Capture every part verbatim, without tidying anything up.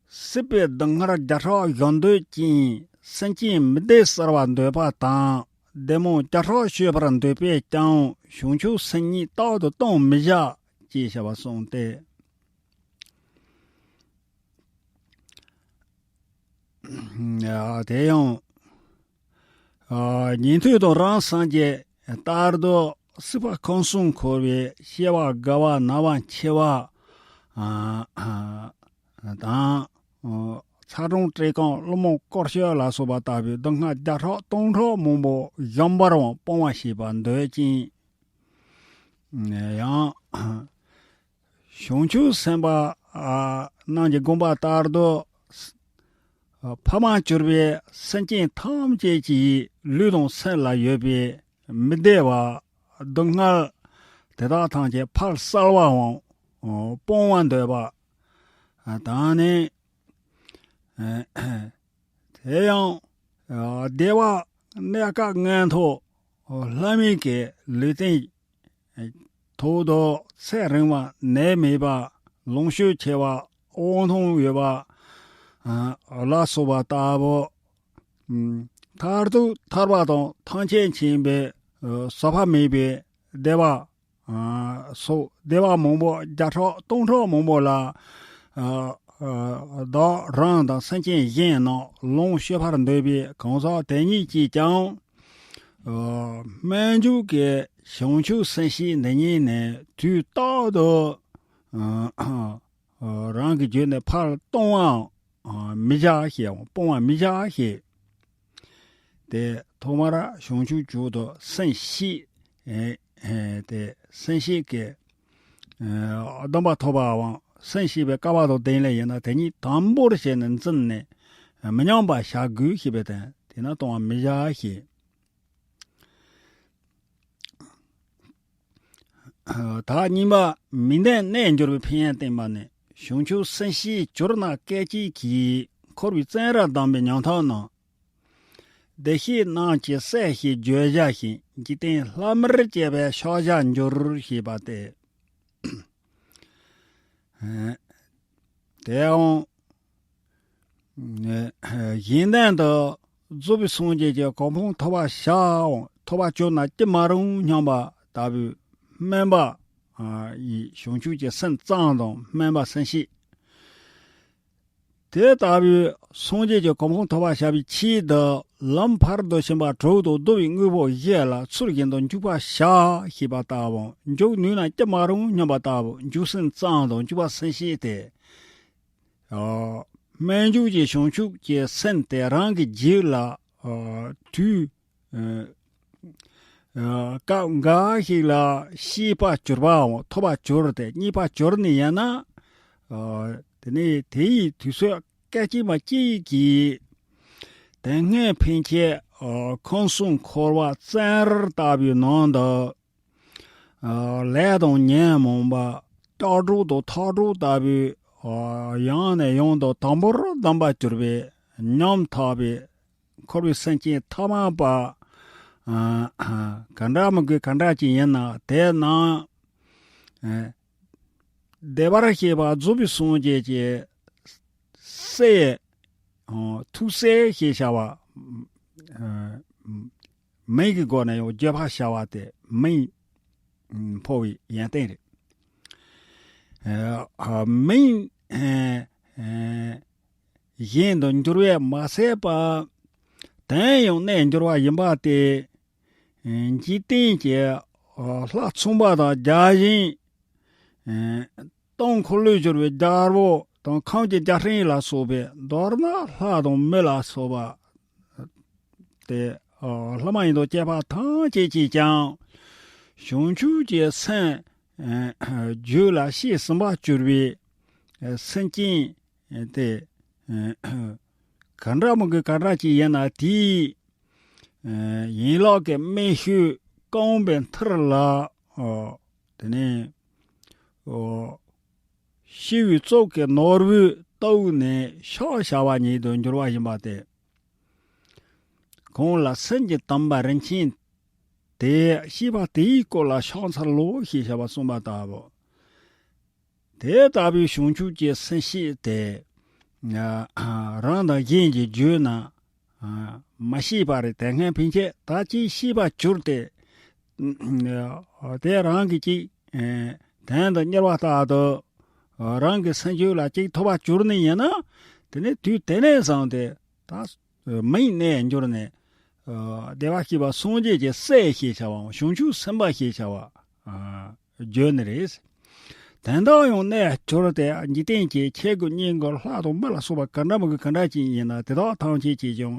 སྲིད་པའི་སྡུག་བསྔལ་བརྒྱ་ཕྲག་གཞོམ་འདོད་ཅིང་། སེམས་ཅན་མི་བདེ་གསལ་བར་འདོད་པ་དང་། བདེ་སྨོན་བརྒྱ་ཕྲག་སྤྱོད་པར་འདོད་པས་ཀྱང་། བྱང་ཆུབ་སེམས་ཉིད་རྟག་ཏུ་གཏོང་མི་བྱ། ཅེས་བྱ་བ་གསུངས་ཏེ། དེ་ཡང་། ཉན་ཐོས་དང་རང་སངས་རྒྱས་ལྟར་དུ་སྲིད་པ་ཁམས་གསུམ་འཁོར་བའི་སྐྱེ་བ་རྒ་བ་ན་བ་འཆི་བ་དང་། ཚ་གྲང་བཀྲེས་སྐོམ་བླུན་རྨོངས་བཀོལ་སྤྱོད་ལ་སོགས་པ་ལྟ་བུའི་སྡུག་བསྔལ་བརྒྱ་ཕྲག་སྟོང་ཕྲག་མང་པོ་གཞོམ་པར་སྤོང་བ་ཞེས་པ་འདོད་ཅིང་། ཡང་། བྱང་ཆུབ་སེམས་དཔའ་རྣམས་ཀྱི་དགོངས་པ་ལྟར་དུ། ཕ་མར་གྱུར་པའི་སེམས་ཅན་ཐམས་ཅད་ཀྱི་ལུས་དང་སེམས་ལ་ཡོད་པའི་མི་བདེ་བ་སྡུག་བསྔལ་དེ་དག་ཐམས་ཅད་ཕར་བསལ་བའམ་སྤོང་བར་འདོད་པ་དང་ནི། དེ་ཡང་བདེ་བ་གནས་སྐབས་མངོན་མཐོ་ལྷ་མིའི་གི་ལུས་རྟེན་ཐོག་ཏུ་ཚེ་རིང་བ་ནད་མེད་པ་ལོངས་སྤྱོད་ཆེ་བ་དབང་ཐང་ཡོད་པ་ལ་སོགས་པ་ལྟ་བུ། མཐར་ཐུག་ཐར་པ་དང་ཐམས་ཅད་མཁྱེན་པའི་ཟག་པ་མེད་པའི་བདེ་བ། སོགས་བདེ་བ་མང་པོ་བརྒྱ་ཕྲག་སྟོང་ཕྲག་མང་པོ་ལ། བདག་རང་དང་སེམས་ཅན་གཞན་རྣམས་ལོངས་སྤྱོད་པར་འདོད་པའི་གང་ཟག་དེ་ཉིད་ཀྱིས་ཀྱང་། སྨོན་འཇུག་གི་བྱང་ཆུབ་སེམས་བསྐྱེད་འདི་ཉིད་ནི་དུས་རྟག་ཏུ་རང་གི་རྒྱུད་ནས་ཕར་གཏོང་བའམ་མི་བྱ་ཞེས། སྤོང་བ་མི་བྱ་ཞེས། དེ་ཐོག་མར་བྱང་ཆུབ་མཆོག་ཏུ་སེམས་བསྐྱེད། དེ་སེམས་བསྐྱེད་ཀྱི་སྡོམ་པ་ཐོབ་པའམ་སེམས་བསྐྱེད་པའི་སྐལ་བ་དང་ལྡན་ལེ་ཡིན་ན། དེ་ཉིད་དམ་པོར་བྱས་ནས་འཛིན་ནས་མི་ཉམས་པར་བྱ་དགོས་ཞེས་པའི་དོན། དེས་ན་གཏོང་བ་མི་བྱ་ཞེས། ད་གཉིས་པ་མི་ལྡན་གནས་འགྱུར་བའི་ཕན་ཡོན་བསྟན་པ་ནི། བྱང་ཆུབ་སེམས་བསྐྱེད་གྱུར་ན་སྐད་ཅིག་གིས། འཁོར་བའི་བཙོན་རར་བསྡམས་པའི་ཉམ་ཐག་རྣམས། བདེ་གཤེགས་རྣམས་ཀྱི་སྲས་ཞེས་བརྗོད་བྱ་ཞིང་། འཇིག་རྟེན་ལྷ་མིར་བཅས་པའི་ཕྱག་བྱར་འགྱུར་ཞེས་པ་སྟེ། དེའང་། གཞན་དོན་དུ་རྫོགས་པའི་སངས་རྒྱས་ཀྱི་གོ་འཕང་ཐོབ་པར་བྱའམ་ཐོབ་པར་གྱུར་ན་ཅི་མ་རུང་སྙམ་པ་ལྟ་བུའི་སྨོན་པ་ཡིས་བྱང་ཆུབ་ཀྱི་སེམས་བརྩམས་དང་སྨོན་པ་སེམས་བསྐྱེད། དེ་ལྟ་བུའི་སངས་རྒྱས་ཀྱི་གོ་འཕང་ཐོབ་པར་བྱ་བའི་ཆེད་དུ་ལམ་ཕར་འདོད་ཆེན་པ་དྲུག་ཏུ་བསྡུ་བའི་དངོས་པོ་བཞི་ལ་ཚུལ་བཞིན་དུ་འཇུག་པར་བྱ་ཞེས་པ་ལྟ་བུ། འཇུག་ནུས་ན་ཅི་མ་རུང་སྙམ་པ་ལྟ་བུ་འཇུག་སེམས་བརྩམས་དང་འཇུག་པ་སེམས་བསྐྱེད་དེ། སྨོན་འཇུག་གི་བྱང་ཆུབ་ཀྱི་སེམས་དེ་རང་གི་རྒྱུད་ལ་དུས་སྐབས་འགའ་ཞིག་ལ་སྐྱེས་པར་གྱུར་པའམ་ཐོབ་པར་གྱུར་ཏེ་རྙེད་པར་གྱུར་ནི་ཡིན་ན། དེ་ནས་དེ་ཡི་དུས་ཚོད་སྐད་ཅིག་མ་གཅིག་གིས་དེ་སྔའི་ཕན་ཆད་ཁམས་གསུམ་འཁོར་བ་བཙོན་རར་ལྟ་བུའི་ནང་དུ། ལས་དང་ཉོན་མོངས་པ་ལྕགས་སྒྲོག་དང་ཐག་སྒྲོག་ལྟ་བུའི་ཡང་ནས་ཡང་དུ་དམ་པོར་བསྡམས་པར་གྱུར་པའི་ཉམ་ཐག་པའི་འཁོར་བའི་སེམས་ཅན་ཐ་མལ་པ། ག་འདྲ་མི་དགོས་ག་འདྲ་ཅིག་ཡིན་ན་དེ་རྣམས། བདེ་བར་གཤེགས་པ་རྫོགས་པའི་སངས་རྒྱས་ཀྱི་སྲས། ཐུགས་སྲས་ཞེས་བྱ་བ། མིང་གི་སྒོ་ནས་ཡང་བརྗོད་པར་བྱ་བ་དེ་མིང་འཕོ་བའི་ཡོན་ཏན་རེད། མིང་གཞན་དུ་འགྱུར་བས་མ་ཟད་པ། དོན་ཡང་གནས་འགྱུར་བ་ཡིན་པ་སྟེ། འཇིག་རྟེན་གྱི་ལྷ་ཚངས་པ་དང་བརྒྱ་བྱིན། སྟོང་འཁོར་ལོས་སྒྱུར་བའི་རྒྱལ་པོ་དང་ཁམས་ཀྱི་རྒྱལ་ཕྲན་ལ་སོགས་པའི། མདོར་ན་ལྷ་དང་མི་ལ་སོགས་པ་སྟེ། ལྷ་མ་ཡིན་དང་བཅས་པ་ཐམས་ཅད་ཀྱིས་ཀྱང་བྱང་ཆུབ་ཀྱི་སེམས་རྒྱུད་ལ་སྐྱེས་ཟིན་པར་གྱུར་པའི་སེམས་ཅན་དེ། ག་འདྲ་མི་དགོས་ག་འདྲ་ཅིག་ཡིན་ན་དེའི་ཡན་ལག་གི་སྨན་ཤུལ་རྐང་པའི་མཐིལ་ལ། དེ་ནས་ཤི་བའི་ཙོག་གི་ནོར་བུས་གཏུགས་ནས་ཕྱག་བྱ་བ་ཉིད་དུ་འགྱུར་བ་ཡིན་པ་སྟེ། གང་ལ་སེམས་ཀྱི་དམ་པ་རིན་ཆེན་དེ་ཤེས་པ་དེའི་སྐོར་ལ་ཕྱག་འཚལ་ལོ་ཞེས་བྱ་བ་གསུངས་པ་ལྟ་བུ། དེ་ལྟ་བུའི་བྱང་ཆུབ་ཀྱི་སེམས་བསྐྱེད་དེ། རང་དང་གཞན་གྱི་རྒྱུད་ན་མ་ཤེས་པ་རེད། དེ་སྔ་ཕན་ཆད་ད་ཅིག་ཤེས་པ་གྱུར་ཏེ། དེ་རང་གིས་ཅིག་དོན་དུ་གཉེར་བ་ལྟར་དུ་རང་གི་སེམས་རྒྱུད་ལ་ཅིག་ཐོབ་པ་གྱུར་ནི་ཡིན་ན། དེ་ནས་དུས་དེ་ནས་བཟུང་སྟེ་ད་མིའི་གནས་འགྱུར་ནས་བདེ་བར་གཤེགས་པ་སངས་རྒྱས་ཀྱི་སྲས་ཞེས་བྱ་བའམ་བྱང་ཆུབ་སེམས་དཔའ་ཞེས་བྱ་བ་བརྗོད་ནི་རེད། དོན་དག་ཡང་གནས་གྱུར་ཏེ། འཇིག་རྟེན་གྱི་ཆོས་ཀྱི་སྙིང་གི་ལྷ་དང་མི་ལ་སོགས་པ་ག་འདྲ་མོ་གི་ག་འདྲ་ཅིག་ཡིན་ན། དེ་དག་ཐམས་ཅད་ཀྱིས་ཀྱང་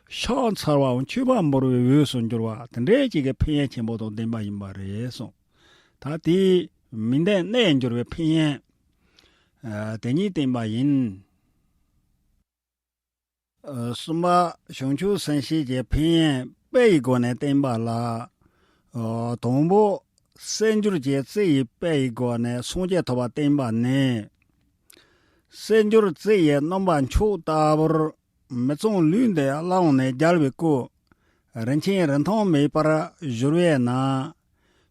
ཕྱག་འཚལ་བའམ་མཆོད་པ་འབུལ་བའི་འོས་སུ་འགྱུར་བ་དེ་འདྲའི་ཅིག་གི་ཕན་ཡོན་ཆེན་པོ་དང་ལྡན་པ་ཡིན་པ་རེད་གསུངས། ད་དེའི་མིང་དོན་གནས་འགྱུར་བའི་ཕན་ཡོན་དེ་ཉིད་བསྟན་པ་ཡིན། གསུམ་པ། བྱང་ཆུབ་སེམས་བསྐྱེད་ཀྱི་ཕན་ཡོན་དཔེ་ཡི་སྒོ་ནས་བསྟན་པ་ལ། དང་པོ། གསེར་འགྱུར་གྱི་རྩི་ཡི་དཔེ་ཡི་སྒོ་ནས་སངས་རྒྱས་ཐོབ་པ་བསྟན་པ་ནི། གསེར་འགྱུར་རྩི་ཡི་རྣམ་པ་མཆོག་ལྟ་བུར་མི་གཙང་ལུས་འདི་བླངས་ནས་རྒྱལ་བའི་སྐུ་རིན་ཆེན་རིན་ཐང་མེད་པར་བཞུར་བས་ན།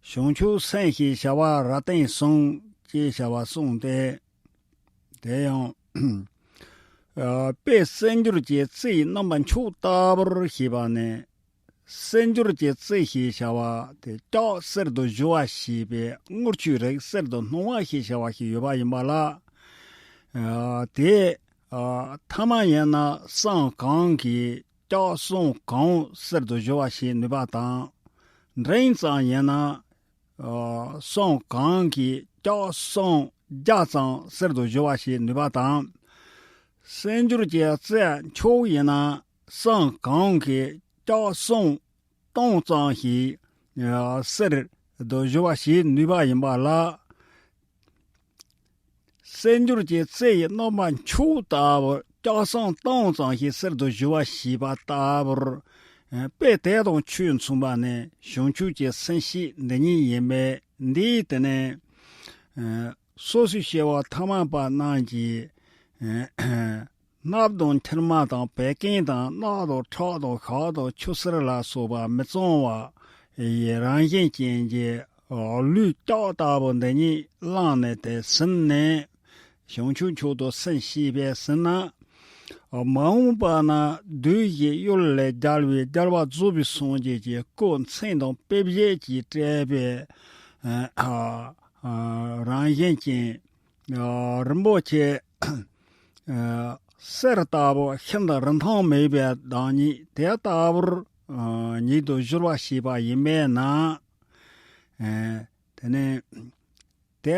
བྱང་ཆུབ་སེམས་ཞེས་བྱ་བ་རབ་བརྟན་གསུངས་ཅེས་བྱ་བ་གསུངས་ཏེ། དེ་ཡང་། ཨ། དཔེ་གསེར་འགྱུར་གྱི་རྩི་ཡི་རྣམ་པ་མཆོག་ལྟ་བུར་ཞེས་པ་ནི། གསེར་འགྱུར་གྱི་རྩི་ཞེས་བྱ་བ་དེ་ལྕགས་གསེར་དུ་བཞུ་བ་ཞེས་པའི་དངུལ་ཆུའི་རིགས་གསེར་དུ་སྣང་བ་ཞེས་བྱ་བ་ཞིག་ཡོད་པ་ཡིན་པ་ལ། ཨ། དེ། ཨ། ཐ་མ་ཡིན་ན་བསང་གང་གིས་ལྕགས་བསང་གང་གསེར་དུ་བཞུ་བ་ཞེས་ནུས་པ་དང་། འབྲིང་ཙམ་ཡིན་ན། ཨ། བསང་གང་གིས་ལྕགས་བསང་བརྒྱ་ཙམ་གསེར་དུ་བཞུ་བ་ཞེས་ནུས་པ་དང་། གསེར་འགྱུར་གྱི་རྩི་མཆོག་ཡིན་ན་བསང་གང་གིས་ལྕགས་བསང་སྟོང་ཙམ་ཞིག་ཨ། གསེར་དུ་བཞུ་བ་ཞེས་ནུས་པ་ཡིན་པ་ལ། གསེར་འགྱུར་གྱི་རྩི་ཡི་རྣམ་པ་མཆོག་ལྟ་བུ་ལྕགས་བསང་སྟོང་ཙམ་ཞིག་གསེར་དུ་བཞུ་བ་ཞེས་པ་ལྟ་བུར། དཔེ་དེ་དང་ཆོས་མཚུངས་པ་ནི་བྱང་ཆུབ་ཀྱི་སེམས་བསྐྱེད་འདི་ཉིད་ཡིན་པས། འདིའི་སྟེང་ནས་སོ་སོའི་སྐྱེ་བོ་ཐ་མལ་པ་རྣམས་ཀྱིས། སྣབས་དང་མཆིལ་མ་དང་བད་ཀན་དང་རྣག་དང་ཁྲག་དང་ཤ་དང་ཆུ་སེར་ལ་སོགས་པ་མི་གཙང་བ་ཡི་རང་བཞིན་ཅན་གྱི་ལུས་ལྕགས་ལྟ་བུ་འདི་ཉིད་བླངས་ནས་དེ་ཟིན་ནས། བྱང་ཆུབ་མཆོག་ཏུ་སེམས་བསྐྱེད་པས་ཟིན་ན། མ་འོངས་པ་ན་བདུད་བཞིའི་གཡུལ་ལས་རྒྱལ་བའི་རྒྱལ་བ་རྫོགས་པའི་སངས་རྒྱས་ཀྱི་སྐུ་མཚན་དང་དཔེ་བྱད་ཀྱིས་སྤྲས་པའི་རང་བཞིན་ཅན། རིན་པོ་ཆེ། གསེར་ལྟ་བུ་ཤིན་ཏུ་རིན་ཐང་མེད་པའི་བདག་ཉིད་དེ་ལྟ་བུར་ཉིད་དུ་བཞུར་བ་ཞེས་པ་ཡིན་པས་ན། དེ་ནས་དེ་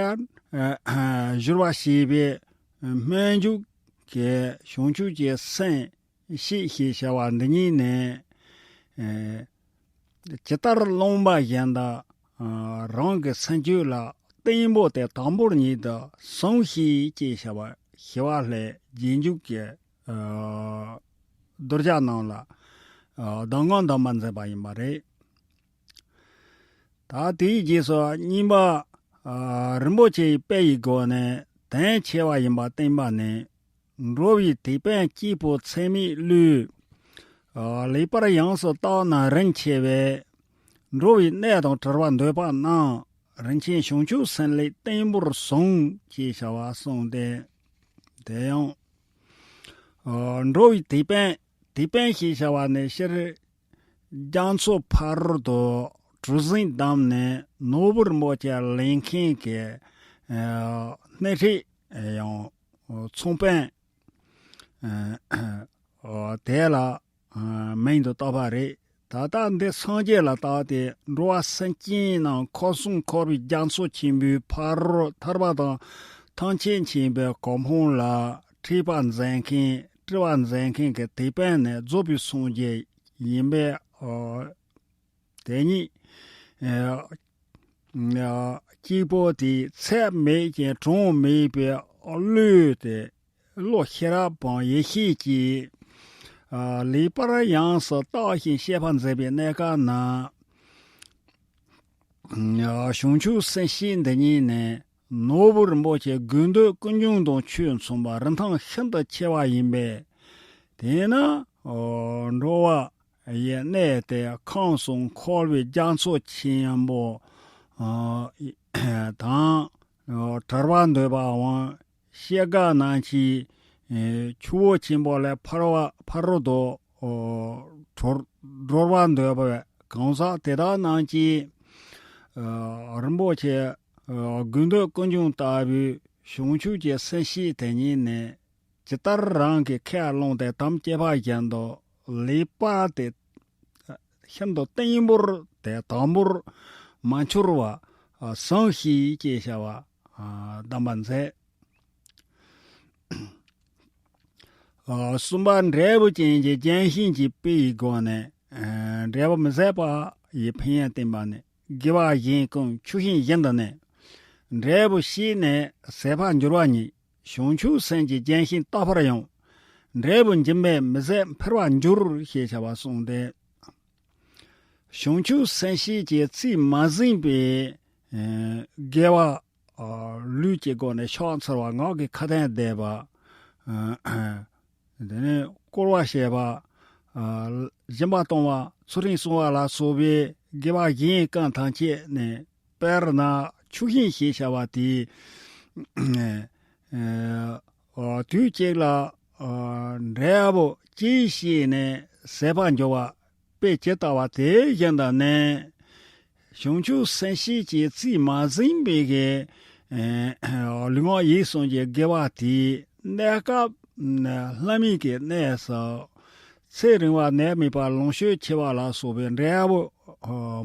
བཞུར་བ་ཞེས་པའི་སྨོན་འཇུག་གི་བྱང་ཆུབ་ཀྱི་སེམས་བསྐྱེད་ཞེས་བྱ་བ་འདི་ཉིད་ནི། ཇི་ལྟར་རློམ་པ་བཞིན་དུ་རང་གི་སེམས་རྒྱུད་ལ་བརྟན་པོ་དེ་དང་པོར་ཉིད་དུ་བཟུང་ཤིག་ཅེས་བྱ་བ་ཞི་བ་ལྷའི་རྗེས་འཇུག་གི་མདོ་རྒྱུད་ནང་ལ་གདམས་ངག་འདོན་པར་མཛད་པ་ཡིན་པ་རེད། ད་དེའི་རྗེས་སུ་གཉིས་པ། རིན་པོ་ཆེའི་དཔེ་ཡི་སྒོ་ནས་དོན་ཆེ་བ་ཡིན་པ་བསྟན་པ་ནི། འགྲོ་བའི་དེད་དཔོན་སྐྱེས་བུ་ཚད་མེད་བློས། ལེགས་པར་ཡོངས་སུ་བརྟགས་ན་རིན་ཆེ་བས། འགྲོ་བའི་གནས་དང་བྲལ་བར་འདོད་པ་རྣམས། རིན་ཆེན་བྱང་ཆུབ་སེམས་ལས་བརྟན་པོར་བཟུང་ཅེས་བྱ་བ་གསུངས་ཏེ། དེ་ཡང་། འགྲོ་བའི་དེད་དཔོན། དེད་དཔོན་ཞེས་བྱ་བ་ནི་སྤྱིར། རྒྱ་མཚོ་ཕ་རོལ་ཏུ་གྲུ་གཟིངས་བསྡམས་ནས་ནོར་བུ་རིན་པོ་ཆེ་ལེན་མཁན་གྱི་སྣེ་ཁྲིད་ཡང་ཚོང་དཔོན་དེ་ལ་མིང་དུ་བཏགས་པ་རེད། ད་ལྟ་འདི་སངས་རྒྱས་ལ་བཏགས་ཏེ། འགྲོ་བ་སེམས་ཅན་རྣམས་འཁོར་གསུམ་འཁོར་བའི་རྒྱ་མཚོ་ཆེན་པོའི་ཕ་རོལ་ཐར་པ་དང་ཐམས་ཅད་མཁྱེན་པའི་གོ་འཕང་ལ་ཁྲིད་པ་མཛད་མཁན། སྤྲུལ་པ་མཛད་མཁན་གྱི་དེད་དཔོན་ནི་རྫོགས་པའི་སངས་རྒྱས་ཡིན་པས། དེ་ཉིད་སྐྱེས་བུ་དེའི་ཚད་མེད་ཅིང་གྲངས་མེད་པའི་བློས་ཏེ། བློ་ཤེས་རབ་དང་ཡེ་ཤེས་ཀྱིས་ལེགས་པར་ཡོངས་སུ་བརྟགས་ཤིང་དཔྱད་པ་མཛད་པའི་གནས་སྐབས་ན། བྱང་ཆུབ་སེམས་བསྐྱེད་འདི་ཉིད་ནི་ནོར་བུ་རིན་པོ་ཆེ་དགོས་འདོད་ཀུན་འབྱུང་དང་ཆོས་མཚུངས་པ་རིན་ཐང་ཤིན་ཏུ་ཆེ་བ་ཡིན་པས། དེས་ན་འགྲོ་བ་ཡི་གནས་དེ་ཁམས་གསུམ་འཁོར་བའི་རྒྱ་མཚོ་ཆེན་པོ་དང་བྲལ་བར་འདོད་པའམ། སྐྱེ་རྒ་ན་འཆིའི་ ཨེ་ཆུ་བོ་ཆེན་པོ་ལས་ཕར་བ་ཕ་རོལ་ཏུ་ཨོ་གྲོལ་གྲོལ་བར་འདོད་པའི་གང་ཟག་དེ་དག་རྣམས་ཀྱིས་ཨ་རིན་པོ་ཆེ་ཨ་དགོས་འདོད་ཀུན་འབྱུང་ལྟ་བུའི་བྱང་ཆུབ་ཀྱི་སེམས་བསྐྱེད་དེ་ཉིད་ནི་ཇི་ལྟར་རང་གི་ཁས་བླངས་ཏེ་དམ་བཅས་པ་བཞིན་དུ་ལེགས་པར་དེ་ཤིན་ཏུ་བརྟན་པོར་དེ་དམ་པོར་མ་འཆོར་བ་ཨ་བཟང་ཞིང་ཞེས་བྱ་བ་ཨ་གདམས་པ་མཛད། ཨ་གསུམ་པ་འབྲས་བུ་ཅན་གྱི་བརྒྱན་ཞིང་གི་དཔེ་ཡི་སྒོ་ནས་ཨ་འབྲས་བུ་མི་ཟད་པ་ཡི་ཕན་ཡོན་བསྟན་པ་ནི། དགེ་བ་གཞན་ཀུན་ཆུ་ཤིང་བཞིན་དུ་གནས། འབྲས་བུ་སྐྱེས་ནས་ཟད་པར་འགྱུར་བ་ཉིད། བྱང་ཆུབ་སེམས་ཀྱི་བརྒྱན་ཞིང་རྟག་པར་ཡང་། འབྲས་བུ་འབྱིན་པས་མི་ཟད་འཕེལ་བར་འགྱུར་ཞེས་བྱ་བ་གསུངས་ཏེ། བྱང་ཆུབ་སེམས་བསྐྱེད་ཀྱི་རྩིས་མ་ཟིན་པའི་ཨ་དགེ་བ་ཨ་ལུས་ཀྱི་སྒོ་ནས་ཕྱག་འཚལ་བ། ངག་གི་ཁ་ཏོན་བཟླས་པ། ཨ་དེ་ནས་བསྐོར་བ་བྱེད་པ། ཨ་སྦྱིན་པ་གཏོང་བ། ཚུལ་ཁྲིམས་སྲུང་བ་ལ་སོགས་པའི་དགེ་བ་གཞན་ཀུན་ཐམས་ཅད་ནི། དཔེར་ན་ཆུ་ཤིང་ཞེས་བྱ་བ་དེས་ཨ་དུས་གཅིག་ལ་ཨ་འབྲས་བུ་ཅིག་སྐྱེས་ནས་ཟད་པར་འགྱུར་བ་དཔེ་ཇི་ལྟ་བ་དེ་བཞིན་དུ་ནི། བྱང་ཆུབ་སེམས་བསྐྱེད་ཀྱི་རྩིས་མ་ཟིན་པའི་གི་ཨ་ལུས་ངག་ཡིད་གསུམ་གྱི་དགེ་བ་དེས་གནས་སྐབས་ལྷ་མིན་གྱི་གནས་སུ་ཚེ་རིང་བ་ནད་མེད་པ་ལོངས་སྤྱོད་ཆེ་བ་ལ་སོགས་པའི་འབྲས་བུ་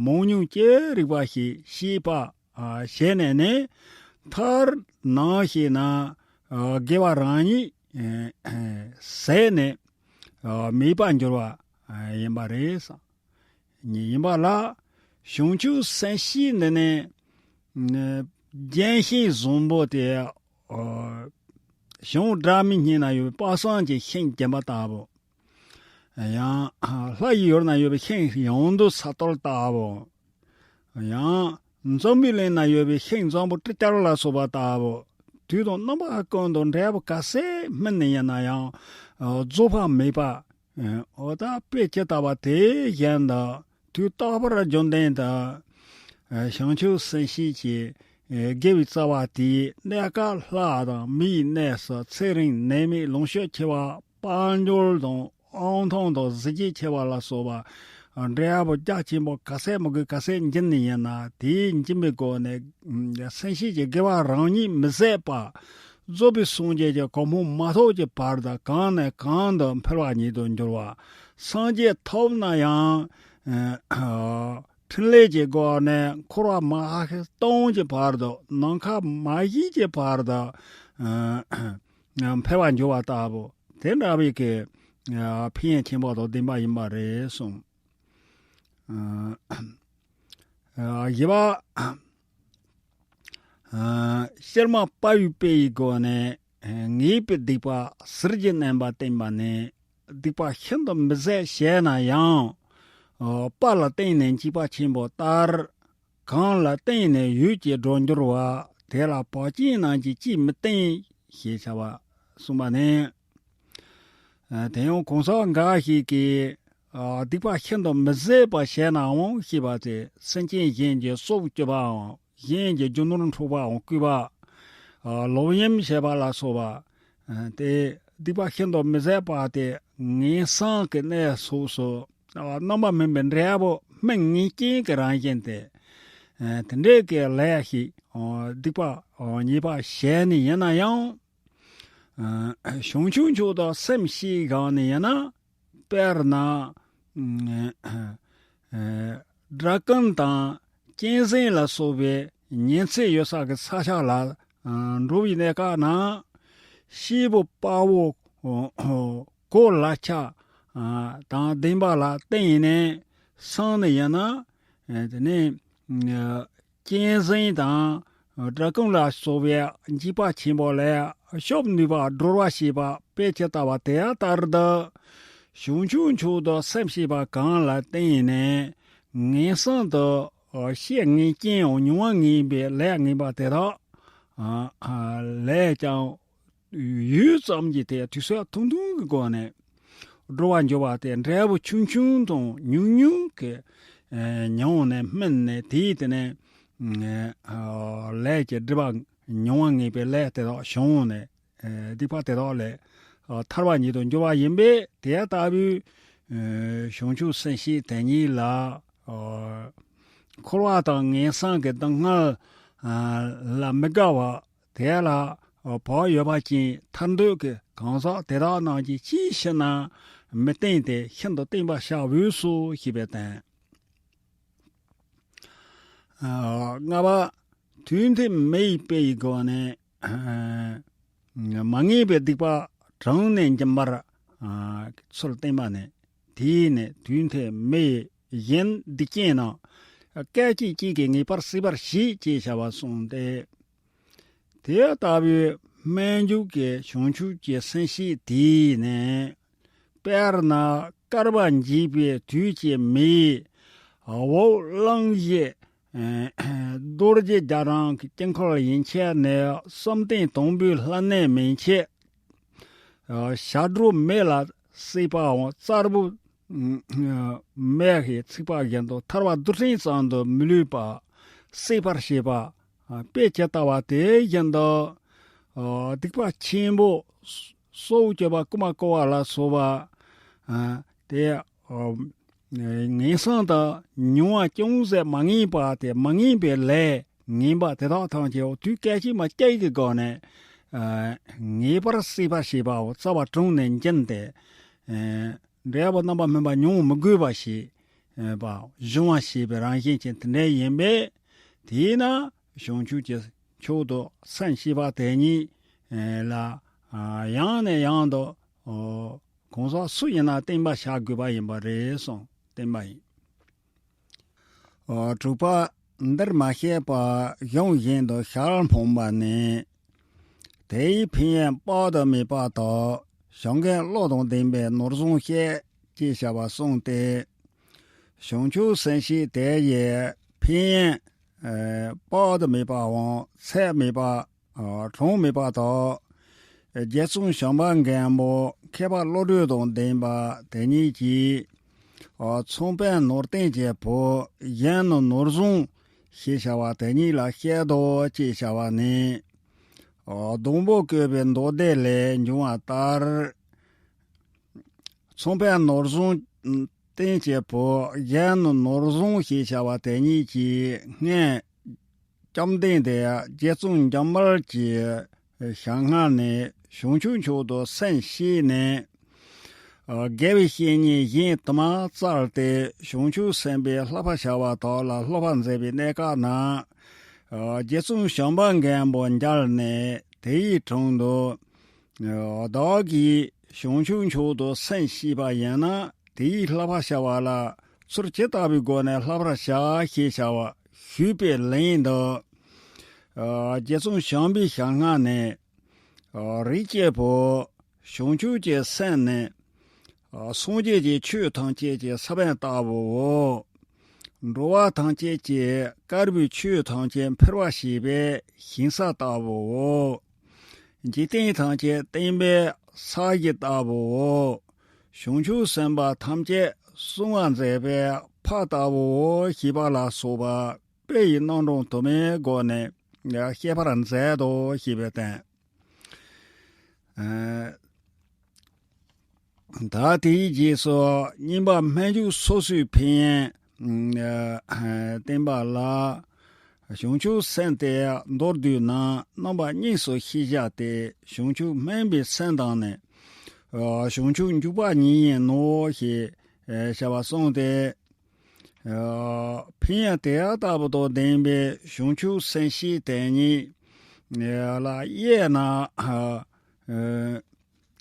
མང་ཉུང་ཅི་རིགས་པ་ཞིག་བསྐྱེད་པ་བྱས་ནས་ནི། མཐར་ནང་ཞིག་ན་དགེ་བ་རང་ཉིད་ཟད་ནས་མེད་པར་འགྱུར་བ་ཡིན་པ་རེད། ཡིན་པ་ལ། བྱང་ཆུབ་སེམས་བསྐྱེད་འདི་ནི་བརྒྱན་ཤིང་བཟང་པོ་དེ་བྱང་སྒྲ་མི་སྙན་ན་ཡོད་པའི་དཔག་བསམ་གྱི་ཤིང་སྦྱིན་པ་ལྟ་བུ། ཡང་ལྷ་ཡི་ཡུལ་ན་ཡོད་པའི་ཤིང་ཡོངས་འདུ་ས་གཏོར་ལྟ་བུ། ཡང་འཛམ་བུའི་གླིང་ན་ཡོད་པའི་ཤིང་བཟང་པོ་ཏྲི་ཅར་ལ་སོགས་པ་ལྟ་བུ། དུས་དང་རྣམ་པ་ཀུན་ཏུ་འབྲས་བུ་ག་ཚད་སྨིན་ནས་ཡིན་ན་ཡང་རྫོགས་པ་མེད་པ། འོ་ད་དཔེ་ཇི་ལྟ་བ་དེ་བཞིན་དུ་དུས་རྟག་པར་རྒྱུན་ལྡན་དུ་བྱང་ཆུབ་སེམས་བསྐྱེད་ཀྱི་དགེ་བའི་རྩ་བ་དེས་གནས་སྐབས་ལྷ་དང་མིའི་གནས་སུ་ཚེ་རིང་ནད་མེད་ལོངས་སྤྱོད་ཆེ་བ། དཔལ་འབྱོར་དང་དབང་ཐང་དང་གཟི་བརྗིད་ཆེ་བ་ལ་སོགས་པ་འབྲས་བུ་རྒྱ་ཆེན་པོ་ག་ཚད་མི་དགོས་ག་ཚད་འབྱིན་ནི་ཡིན་ན། དེའི་འབྱིན་པའི་སྒོ་ནས་སེམས་བསྐྱེད་ཀྱི་དགེ་བ་རང་ཉིད་མི་ཟད་པ། རྫོགས་པའི་སངས་རྒྱས་ཀྱི་གོ་འཕང་མ་ཐོབ་ཀྱི་བར་དུ་གང་ནས་གང་དུ་འཕེལ་བ་ཉིད་དུ་འགྱུར་བ། སངས་རྒྱས་ཐོབ་ན་ཡང་ཕྲིན་ལས་ཀྱི་སྒོ་ནས་འཁོར་བ་མ་ཧ་སྟོང་གི་བར་དུ། ནམ་མཁའ་མ་བཞུགས་ཀྱི་བར་དུ་འཕེལ་བར་འགྱུར་བ་ལྟ་བུ། དེ་འདྲ་བའི་གི་ཕན་ཡོན་ཆེན་པོ་དང་ལྡན་པ་ཡིན་པ་རེད་གསུངས། བཞི་པ། ཤེར་མ་དཔའ་བོའི་དཔེ་ཡི་སྒོ་ནས་ངེས་པའི་སྡིག་པ་ཟུར་གྱིས་མནན་པ་བསྟན་པ་ནི། སྡིག་པ་ཤིན་ཏུ་མི་བཟད་བྱས་ན་ཡང་། དཔའ་ལ་བརྟེན་ནས་འཇིགས་པ་ཆེན་པོ་ལྟར། གང་ལ་བརྟེན་ནས་ཡུད་ཀྱིས་སྒྲོལ་འགྱུར་བ། དེ་ལ་བག་ཅན་རྣམས་ཀྱིས་ཅིས་མི་བརྟེན། ཞེས་བྱ་བ་གསུངས་པ་ནི། དེ་ཡང་གང་ཟག་འགའ་ཞིག་གིས་སྡིག་པ་ཤིན་ཏུ་མི་བཟད་པ་བྱས་ནའང་ཞེས་པ་སྟེ། སེམས་ཅན་གཞན་གྱི་སྲོག་གཅོད་པའམ། གཞན་གྱི་རྒྱུ་ནོར་འཕྲོག་པའམ་བརྐུས་པ། ལོག་གཡེམ་བྱེད་པ་ལ་སོགས་པ། དེ་སྡིག་པ་ཤིན་ཏུ་མི་བཟད་པ་དེ་ངན་སོང་གི་གནས་སོགས་སུ། རྣམ་པ་སྨིན་པའི་འབྲས་བུ་སྨིན་ངེས་ཅན་གྱི་རང་བཞིན་ཏེ། དེ་འདྲའི་གི་ལས་ཤིག་སྡིག་པ་ཉེས་པ་བྱས་ནས་ཡིན་ན་ཡང་། བྱང་ཆུབ་མཆོག་ཏུ་སེམས་བསྐྱེད་བཞག་ནས་ཡིན་ན། དཔེར་ན། ཨ་ཨ་ཨ་ཌ་ར་ཀོན་དང་གཅན་གཟན་ལ་སོགས་པའི་ཉི་ཚེ་ཡོད་ས་གི་ས་ཆ་ལ་ཨ་འགྲོ་བའི་གནས་སྐབས་ན། སྐྱེས་བུ་དཔའ་བོ་གོ་ལ་ཆ་ཨ་དང་ལྡན་པ་ལ་བརྟེན་ནས་སོང་ནས་ཡིན་ན། ཨ་དེ་ནས་ཨ་གཅན་གཟན་དང་ཌ་ར་ཀོན་ལ་སོགས་པའི་འཇིགས་པ་ཆེན་པོ་ལས་སྐྱོབ་ནུས་པ་སྒྲོལ་བ་བྱེད་པ་དཔེ་ཇི་ལྟ་བ་དེ་ལྟར་དུ། བྱང་ཆུབ་མཆོག་ཏུ་སེམས་བསྐྱེད་པ་གང་ལ་བརྟེན་ནས་ངན་སོང་དུ་སྐྱེ་ངེས་ཅན་ཡང་མྱོང་བ་ངེས་པའི་ལས་ངན་པ་དེ་དག་ལས་ཀྱང་ཡུད་ཙམ་གྱི་དེ་དུས་ཚོད་ཐུང་ཐུང་གི་སྒོ་ནས་སྒྲོལ་བར་འགྱུར་བ་དེ། འབྲས་བུ་ཆུང་ཆུང་དང་ཉུང་ཉུང་གི་ཨ་ཉམས་ནས་སྨིན་ནས། དེའི་དེ་ནས་ཨ་ལས་ཀྱི་སྒྲིབ་པ་མྱོང་བ་ངེས་པའི་ལས་དེ་དག་བྱུང་ནས། ཨ་སྡིག་པ་དེ་དག་ལས་ཨ་ཐར་བ་ཉིད་དུ་འགྱུར་བ་ཡིན་པས། དེ་ལྟ་བུའི་ཨ་བྱང་ཆུབ་སེམས་བསྐྱེད་དེ་ཉིད་ལ་ཨ་འཁོར་བ་དང་ངན་སོང་གི་སྡུག་བསྔལ་ཨ་ལ་མི་དགའ་བ། དེ་ལ་བག་ཡོད་པ་ཅིན་ཐར་འདོད་ཀྱི་གང་ཟག་དེ་དག་རྣམས་ཀྱིས་ཅི་ཞུ་ན་མི་བརྟན་ཏེ་ཤིན་ཏུ་བརྟན་པར་བྱ་འོས་སོ་ཞེས་པའི་དོན། ལྔ་པ། དུས་མཐའི་མེ་ཡི་དཔེ་ཡི་སྒོ་ནས་མ་ངེས་པའི་སྡིག་པ་དྲངས་ནས་འབྱིན་པར་ཚུལ་བསྟན་པ་ནི། དེས་ནི་དུས་མཐའི་མེ་ཡིས་གཞན་སྡིག་ཅན་རྣམས་སྐད་ཅིག་གཅིག་གིས་ངེས་པར་སྲིད་པར་བྱེད་ཅེས་བྱ་བ་གསུངས་ཏེ། དེ་ལྟ་བུའི་སྨོན་འཇུག་གི་བྱང་ཆུབ་ཀྱི་སེམས་བསྐྱེད་དེས་ནི། དཔེར་ན་བསྐལ་པ་འཇིག་པའི་དུས་ཀྱི་མེ་ཡིས་འོག་རླུང་གིས་རྡོ་རྗེ་རྒྱ་གྲམ་གྱི་དཀྱིལ་འཁོར་ཡན་ཆད་ནས་བསམ་གཏན་དང་པོའི་ལྷ་གནས་མན་ཆད་ཞབས་དྲུང་མེ་ལ་བསྲེགས་པའམ་གཙར་བུ་མེ་ཡིས་ཚིག་པ་བཞིན་དུ་ཐར་པ་རྡུལ་ཕྲན་ཙམ་དུ་མི་ལུས་པ་སྲེག་པར་བྱེད་པ། དཔེ་ཇི་ལྟ་བ་དེ་བཞིན་དུ། སྡིག་པ་ཆེན་པོ་སྲོག་གཅོད་པ་རྐུ་མ་རྐུ་བ་ལ་སོགས་པ། དེ་ངན་སོང་དང་མྱོང་བ་ཅུང་ཟད་མ་ངེས་པ་དེ་མ་ངེས་པའི་ལས་ངན་པ་དེ་དག་ཐམས་ཅད་དུས་སྐད་ཅིག་མ་གཅིག་གི་སྒོ་ནས་ངེས་པར་སྲིད་པར་བྱེད་པའོ། རྩ་བ་དྲུངས་ནས་འབྱིན་ཏེ། འབྲས་བུ་རྣམ་པར་སྨིན་པ་མྱོང་མི་དགོས་པ་ཞིག་པ་སྦྱོང་བ་ཞེས་པའི་རང་བཞིན་ཅན་དེ་འདྲ་ཡིན་པས། དེས་ན་བྱང་ཆུབ་ཀྱི་མཆོག་ཏུ་སེམས་བསྐྱེད་པ་དེ་ཉིད་ལ་ཡང་ནས་ཡང་དུ་གང་ཟག་སུ་ཡིན་ན་བརྟན་པར་བྱ་དགོས་པ་ཡིན་པ་རེད་གསུངས་བསྟན་པ་ཡིན། དྲུག་པ། འདིར་མ་བཤད་པ་གཞུང་བཞིན་དུ་ཞལ་ཕངས་པ་ནི། དེ་ཡི་ཕན་ཡོན་དཔག་ཏུ་མེད་པ་དག། བྱང་གི་བློ་དང་ལྡན་པས་ནོར་བཟང་བཤད། ཅེས་བྱ་བ་གསུངས་ཏེ། བྱང་ཆུབ་སེམས་བསྐྱེད་དེ་ཡི་ཕན་ཡོན་དཔག་ཏུ་མེད་པའམ་ཚད་མེད་པ་གྲངས་མེད་པ་དག། རྗེ་བཙུན་བྱམས་པ་མགོན་པོ་མཁས་པ་བློ་གྲོས་དང་ལྡན་པ་དེ་ཉིད་ཀྱིས། མཚུངས་པའི་ནོར་བསྟན་གྱི་བུ་གཞན་ནི་ནོར་བཟང་ཞེས་བྱ་བ་དེ་ཉིད་ལ་བཤད་དོ་ཅེས་བྱ་བ་ནི། སྡོང་པོ་བཀོད་པའི་མདོ་སྡེ་ལས་འབྱུང་བ་ལྟར། མཚུངས་པའི་ནོར་བཟང་བསྟན་གྱི་བུ་གཞན་ནི་ནོར་བཟང་ཞེས་བྱ་བ་དེ་ཉིད་ཀྱིས་སྔོན། བཅོམ་ལྡན་འདས་རྗེ་བཙུན་འཇམ་དཔལ་གྱི་ཞལ་སྔ་ནས་བྱང་ཆུབ་མཆོག་ཏུ་སེམས་བསྐྱེད་ནས། དགེ་བའི་བཤེས་གཉེན་གཞན་དུ་མ་བཙལ་ཏེ་བྱང་ཆུབ་སེམས་དཔའི་བསླབ་པ་བྱ་བ་དག་ལ་སློབ་པ་མཛད་པའི་གནས་སྐབས་ན། རྗེ་བཙུན་བྱམས་པ་མགོན་པོ་མཇལ་ནས་དེ་ཡི་དྲུང་དུ། བདག་གིས་བྱང་ཆུབ་མཆོག་ཏུ་སེམས་བསྐྱེད་པ་ཡིན་ན་དེའི་བསླབ་པ་བྱ་བ་ལ་ཚུལ་ཇི་ལྟ་བུའི་སྒོ་ནས་བསླབ་པར་བྱ་ཞེས་བྱ་བ་ཞུས་པའི་ལན་དུ། རྗེ་བཙུན་བྱམས་པའི་ཞལ་སྔ་ནས། རིགས་ཀྱི་བུ། བྱང་ཆུབ་ཀྱི་སེམས་ནི། སངས་རྒྱས་ཀྱི་ཆོས་ཐམས་ཅད་ཀྱི་ས་བོན་ལྟ་བུའོ། འགྲོ་བ་ཐམས་ཅད་ཀྱི་དཀར་པོའི་ཆོས་ཐམས་ཅད་འཕེལ་བར་བྱེད་པའི་ཞིང་ས་ལྟ་བུའོ། འཇིག་རྟེན་ཐམས་ཅད་བརྟན་པའི་ས་གཞི་ལྟ་བུའོ། བྱང་ཆུབ་སེམས་དཔའ་ཐམས་ཅད་སྲུང་བར་མཛད་པའི་ཕ་ལྟ་བུའོ་ཞེས་པ་ལ་སོགས་པ་དཔེ་ཡི་རྣམ་གྲངས་དུ་མའི་སྒོ་ནས་བཤད་པར་མཛད་དོ་ཞེས་པའི་དོན། ད་དེའི་རྗེས་སུ་གཉིས་པ་སྨོན་འཇུག་སོ་སོའི་ཕན་ཡོན་བསྟན་པ་ལ། བྱང་ཆུབ་སེམས་དེ་མདོར་བསྡུས་ན་རྣམ་པ་གཉིས་སུ་ཤེས་བྱ་སྟེ། བྱང་ཆུབ་སྨོན་པའི་སེམས་དང་ནི། བྱང་ཆུབ་འཇུག་པ་གཉིས་ཡིན་ནོ་ཞེས་བྱ་བ་གསུངས་ཏེ། ཕན་ཡོན་དེ་ལྟ་བུ་དང་ལྡན་པའི་བྱང་ཆུབ་སེམས་བསྐྱེད་དེ་ཉིད་ལ་དབྱེ་ན།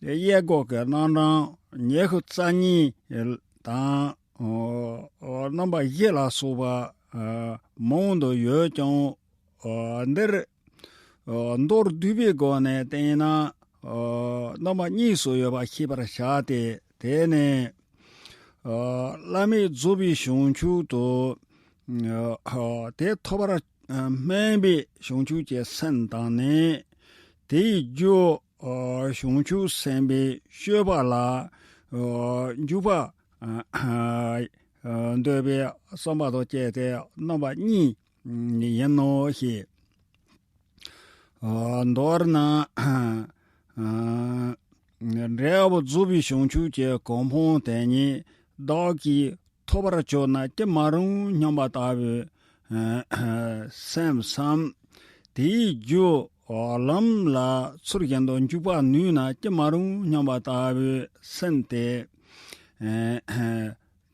དབྱེ་སྒོ་གི་རྣམ་གྲངས་ཉི་ཤུ་རྩ་གཉིས་དང་། རྣམ་པ་བཞི་ལ་སོགས་པ་མང་དུ་ཡོད་ཀྱང་། འདིར་མདོར་བསྡུས་པའི་སྒོ་ནས་བསྟན་ན། རྣམ་པ་གཉིས་སུ་ཡོད་པ་ཤེས་པར་བྱ་སྟེ། དེ་ནི། བླ་མེད་རྫོགས་པའི་བྱང་ཆུབ་ཏུ། དེ་ཐོབ་པར་སྨོན་པའི་བྱང་ཆུབ་ཀྱི་སེམས་དང་ནི། དེའི་རྒྱུ། བྱང་ཆུབ་སེམས་དཔའི་སྤྱོད་པ་ལ། འཇུག་པ། འདོད་པའི་བསམ་པ་དང་བཅས་ཏེ་རྣམ་པ་གཉིས་ཡིན་ནོ་ཞེས། མདོར་ན། འབྲས་བུ་རྫོགས་པའི་བྱང་ཆུབ་ཀྱི་གོ་འཕང་དེ་ཉིད་བདག་གིས་ཐོབ་པར་གྱུར་ན་ཅི་མ་རུང་སྙམ་པ་ལྟ་བུའི་སེམས་སམ། དེའི་རྒྱུ་ལམ་ལ་ཚུལ་བཞིན་དུ་འཇུག་པར་ནུས་ན་ཅི་མ་རུང་སྙམ་པ་ལྟ་བུའི་སེམས་ཏེ།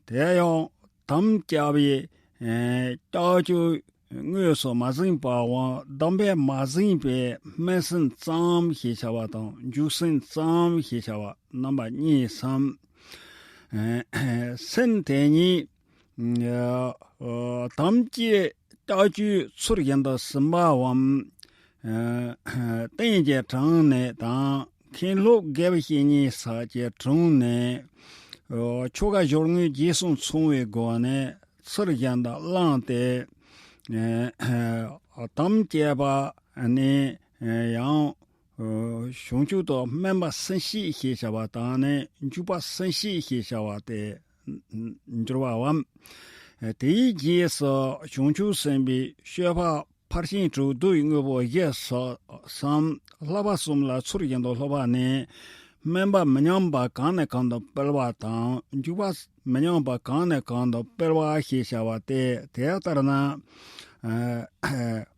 དེ་ཡང་དམ་བཅའ་བའི་ལྕགས་ཀྱུས་དངོས་སུ་མ་ཟིན་པའམ་སྡོམ་པས་མ་ཟིན་པའི་སྨིན་སེམས་ཙམ་ཞེས་བྱ་བ་དང་འཇུག་སེམས་ཙམ་ཞེས་བྱ་བ་རྣམ་པ་གཉིས་སམ། སེམས་དེ་ཉིད་དམ་བཅའི་ལྕགས་ཀྱུས་ཚུལ་བཞིན་དུ་ཟིན་པའམ། རྟེན་གྱི་དྲང་ནས་དང་མཁན་སློབ་དགེ་བའི་བཤེས་གཉེན་སོགས་ཀྱི་དྲུང་ནས་ཆོ་ག་སྦྱོར་དངོས་རྗེས་སུ་མཚུངས་པའི་སྒོ་ནས་ཚུལ་བཞིན་དུ་བླངས་ཏེ། དམ་བཅས་པ་ནི་ཡང་བྱང་ཆུབ་ཏུ་སྨིན་པ་སེམས་བསྐྱེད་ཞེས་བྱ་བ་དང་ནི་འཇུག་པ་སེམས་བསྐྱེད་ཞེས་བྱ་བ་སྟེ། འགྱུར་བའམ། དེའི་རྗེས་སུ་བྱང་ཆུབ་སེམས་དཔའི་སྤྱོད་པ་ཕར་ཕྱིན་དྲུག་བསྡུ་བའི་དངོས་པོ་བཞི་སོགས་སམ། བསླབ་པ་གསུམ་ལ་ཚུལ་བཞིན་དུ་སློབ་པ་ནི། སྨིན་པ་མི་ཉམས་པ་གང་ནས་གང་དུ་སྤེལ་བ་དང་འཇུག་པ་མི་ཉམས་པ་གང་ནས་གང་དུ་སྤེལ་བ་ཞེས་བྱ་བ་སྟེ། དེ་ལྟར་ན།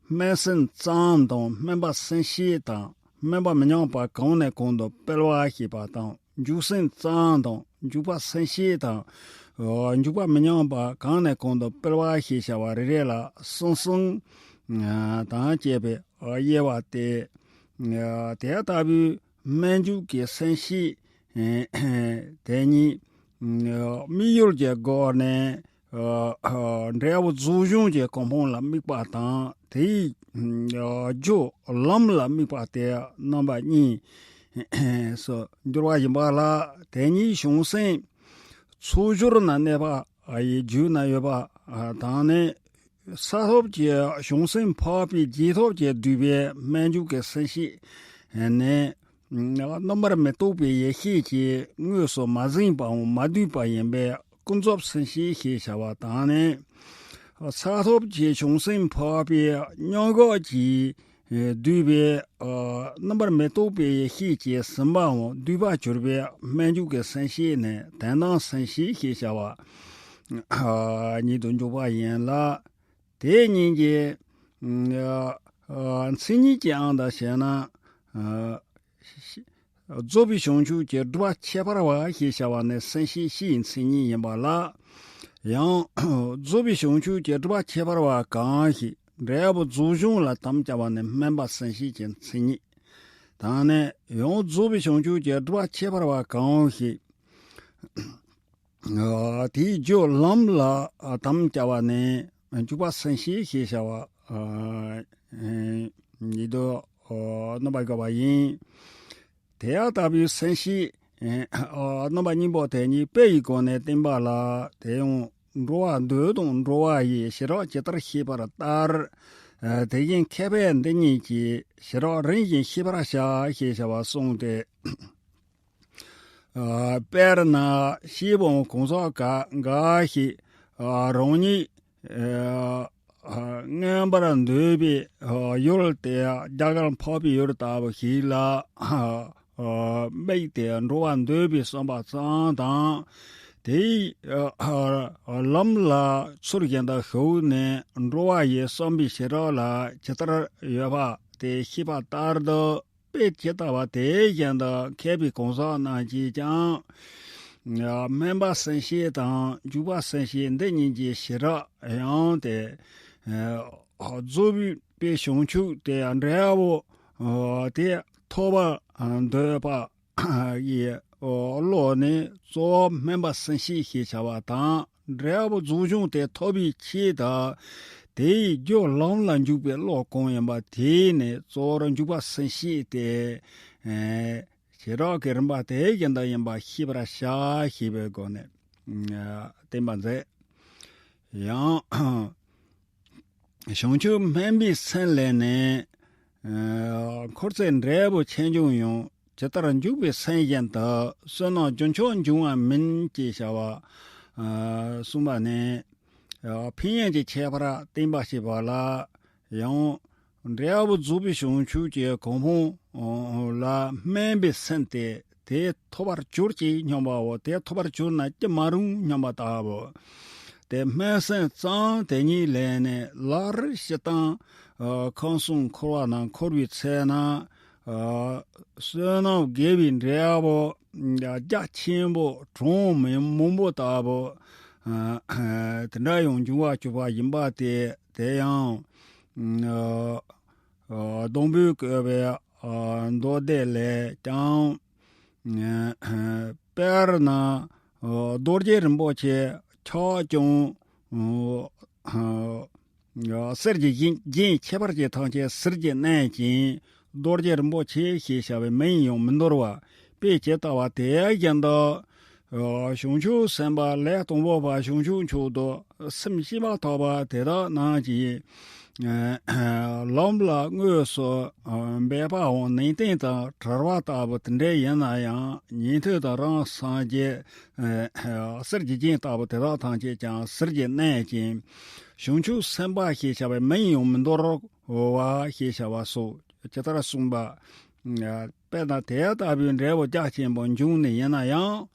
སྨིན་སེམས་ཙམ་དང་སྨིན་པ་སེམས་བསྐྱེད་དང་སྨིན་པ་མི་ཉམས་པ་གང་ནས་གང་དུ་སྤེལ་བ་ཞེས་པ་དང་། འཇུག་སེམས་ཙམ་དང་འཇུག་པ་སེམས་བསྐྱེད་དང་། འཇུག་པ་མི་ཉམས་པ་གང་ནས་གང་དུ་སྤེལ་བ་ཞེས་བྱ་བ་རེ་རེ་ལ་གསུམ་གསུམ་དང་བཅས་པའི་དབྱེ་བ་སྟེ། དེ་ལྟ་བུའི་སྨིན་འཇུག་གི་སེམས་བསྐྱེད་དེ་ཉིད་དམིགས་ཡུལ་གྱི་སྒོ་ནས། འབྲས་བུ་རྫོགས་བྱང་གི་གོ་འཕང་ལ་དམིགས་པ་དང་དེའི་རྒྱུ་ལམ་ལ་དམིགས་པ་སྟེ་རྣམ་པ་གཉིས་སུ་འགྱུར་བ་ཡིན་པ་ལ། དེ་ཉིད་བྱང་སེམས་ཚོགས་སྦྱོར་ན་གནས་པ་ཡི་རྒྱུད་ན་ཡོད་པ་དང་ནི། ས་ཐོབ་ཀྱི་བྱང་སེམས་འཕགས་པའི་རྗེས་ཐོབ་ཀྱིས་བསྡུས་པའི་སྨིན་འཇུག་གི་སེམས་བསྐྱེད་ནི། རྣམ་པར་མི་རྟོག་པའི་ཡེ་ཤེས་ཀྱིས་དངོས་སུ་མ་ཟིན་པའམ་མ་བསྡུས་པ་ཡིན་པས་ཀུན་རྫོབ་སེམས་བསྐྱེད་ཞེས་བྱ་བ་དང་ནི། ས་ཐོབ་ཀྱི་བྱང་སེམས་འཕགས་པའི་མྱང་འགགས་ཀྱིས་བསྡུས་པའི་རྣམ་པར་མི་རྟོག་པའི་ཡེ་ཤེས་ཀྱིས་ཟིན་པའམ་བསྡུས་པར་གྱུར་པའི་སྨིན་འཇུག་གི་སེམས་བསྐྱེད་ནི་དོན་དམ་སེམས་བསྐྱེད་ཞེས་བྱ་བ་ཉིད་དུ་འཇོག་པ་ཡིན་ལ། དེ་གཉིས་ཀྱི་མཚན་ཉིད་ཀྱི་དབང་དུ་བྱས་ན། རྫོགས་པའི་བྱང་ཆུབ་ཀྱི་སྒྲུབ་པ་ཁྱད་པར་བ་ཞེས་བྱ་བ་ནི་སེམས་བསྐྱེད་བཞིའི་མཚན་ཉིད་ཡིན་པ་ལ། ཡང་རྫོགས་པའི་བྱང་ཆུབ་ཀྱི་སྒྲུབ་པ་ཁྱད་པར་བ་གང་ཞིག་འབྲས་བུ་རྫོགས་བྱང་ལ་དམ་བཅའ་བ་ནི་སྨིན་པ་སེམས་བསྐྱེད་ཀྱི་མཚན་ཉིད་དང་ནི། ཡང་རྫོགས་པའི་བྱང་ཆུབ་ཀྱི་སྒྲུབ་པ་ཁྱད་པར་བ་གང་ཞིག་དེའི་རྒྱུ་ལམ་ལ་དམ་བཅའ་བ་ནི་འཇུག་པ་སེམས་བསྐྱེད་ཞེས་བྱ་བ་ཉིད་དུ་རྣམ་པར་དགར་བ་ཡིན། དེ་ཡང་ལྟ་བུའི་སེམས་བསྐྱེད་རྣམ་པ་གཉིས་པོ་དེ་ཉིད་དཔེ་ཡི་སྒོ་ནས་བསྟན་པ་ལ། དེ་ཡང་འགྲོ་བ་འདོད་དང་འགྲོ་བ་ཡི་ཞི་རགས་ཇི་ལྟར་ཤེས་པར་ལྟར། དེ་བཞིན་མཁས་པས་འདི་གཉིས་ཀྱི་ཞི་རགས་རིམ་བཞིན་ཤེས་པར་བྱ་ཞེས་བྱ་བ་གསུངས་ཏེ། དཔེར་ན་ཤེས་པའམ་གང་ཟག་ག་འགའ་ཞིག་རང་ཉིད་མངོན་པར་འདོད་པའི་ཡུལ་དེ་རྒྱ་གར་འཕགས་པའི་ཡུལ་ལྟ་བུ་ཞིག་ལ་དམིགས་ཏེ་འགྲོ་བར་འདོད་པའི་བསམ་པ་ཙམ་དང་། དེའི་ལམ་ལ་ཚུལ་བཞིན་དུ་ཞུགས་ནས་འགྲོ་བ་ཡི་བསམ་པའི་ཞི་རགས་ལ་ཇི་ལྟར་ཡོད་པ་དེ་ཤེས་པ་ལྟར་དུ། དཔེ་ཇི་ལྟ་བ་དེ་བཞིན་དུ་མཁས་པའི་གང་ཟག་རྣམས་ཀྱིས་ཀྱང་། སྨིན་པ་སེམས་བསྐྱེད་དང་འཇུག་པ་སེམས་བསྐྱེད་འདི་གཉིས་ཀྱི་ཞི་རགས་ཡང་དེ། རྫོགས་པའི་བྱང་ཆུབ་དེ་འབྲས་བུ་དེ་ཐོབ་པར་འདོད་པ་ཡི་བློ་ནི་གཙོ་བོ་སྨིན་པ་སེམས་བསྐྱེད་ཞེས་བྱ་བ་དང་། འབྲས་བུ་རྫོགས་བྱང་དེ་ཐོབ་པའི་ཆེད་དུ། དེའི་རྒྱུ་ལམ་ལ་འཇུག་པའི་བློ་གང་ཡིན་པ་དེ་ནི་གཙོ་བོར་འཇུག་པ་སེམས་བསྐྱེད་དེ། ཞི་རགས་ཀྱི་རིམ་པ་དེ་བཞིན་དུ་ཡིན་པ་ཤེས་པར་བྱ་ཞེས་པའི་སྒོ་ནས་བསྟན་པ་མཛད། ཡང་། བྱང་ཆུབ་སྨིན་པའི་སེམས་ལས་ནི། འཁོར་ཚེ་འབྲས་བུ་ཆེ་ཆུང་ཡང་། ཇི་ལྟར་འཇུག་པའི་སེམས་བཞིན་དུ། བསོད་ནམས་རྒྱུན་ཆགས་འབྱུང་བ་མིན། ཅེས་བྱ་བ་གསུངས་པ་ནི། ཕན་ཡོན་གྱི་ཁྱད་པར་བསྟན་པ་ཞེས་པ་ལ་ཡང་ འབྲས་བུ་རྫོགས་པའི་བྱང་ཆུབ་ཀྱི་གོ་འཕང་ལ་སྨོན་པའི་སེམས་དེ་དེ་ཐོབ་པར་གྱུར་ཅིག་སྙམ་པའོ། དེ་ཐོབ་པར་གྱུར་ན་ཅི་མ་རུང་སྙམ་པ་ལྟ་བུ། དེ་སྨོན་སེམས་ཙམ་དེ་ཉིད་ལས་ནས་སླར་སྤྱིར་བཏང་ཁམས་གསུམ་འཁོར་བ་ན་འཁོར་བའི་ཚེ་ན། ཨ། བསོད་ནམས་དགེ་བའི་འབྲས་བུ་རྒྱ་ཆེན་པོ་གྲངས་མང་པོ་ལྟ་བུ། ཨ། དེ་འདྲ་ཡང་འབྱུང་བར་གྱུར་པ་ཡིན་པ་དེ་དེ་ཡང་། ཨ། སྡོང་པོས་བསྐོས་པའི་མདོ་སྡེ་ལས་ཀྱང་། ཨ། དཔེར་ན། ཨ། རྡོ་རྗེ་རིན་པོ་ཆེ་ཕྱག་རྐྱང་། ཨ། གསེར་གྱི་རྒྱན་རྒྱན་ཁྱད་པར་ཅན་ཐམས་ཅད་ཟུར་གྱིས་མནན་ཅིང་རྡོ་རྗེ་རིན་པོ་ཆེ་ཞེས་བྱ་བའི་མིང་ཡང་མི་འདོར་བ་དཔེ་ཇི་ལྟ་བ་དེ་བཞིན་དུ། བྱང་ཆུབ་སེམས་དཔའ་ལས་དང་པོ་པ་བྱང་ཆུབ་མཆོག་ཏུ་སེམས་བསྐྱེད་པ་ཐོབ་པ་དེ་དག་རྣམས་ཀྱིས་ལམ་ལ་དངོས་སུ་འབད་པའམ་ནན་ཏན་དང་བྲལ་བ་ལྟ་བུ་དེ་འདྲ་ཡིན་ན་ཡང་ཉན་ཐོས་དང་རང་སངས་རྒྱས། ཨ། གསེར་གྱི་རྒྱན་ལྟ་བུ་དེ་དག་ཐམས་ཅད་ཀྱང་ཟུར་གྱིས་མནན་ཅིང་། བྱང་ཆུབ་སེམས་དཔའ་ཞེས་བྱ་བའི་མིང་ཡང་མི་འདོར་བ་ཞེས་བྱ་བ་སོགས་ཇི་ལྟར་གསུངས་པ། ཨ། དཔེར་ན་དེ་ལྟ་བུའི་འབྲས་བུ་རྒྱ་ཆེན་པོ་འབྱུང་ནི་ཡིན་ན་ཡང་།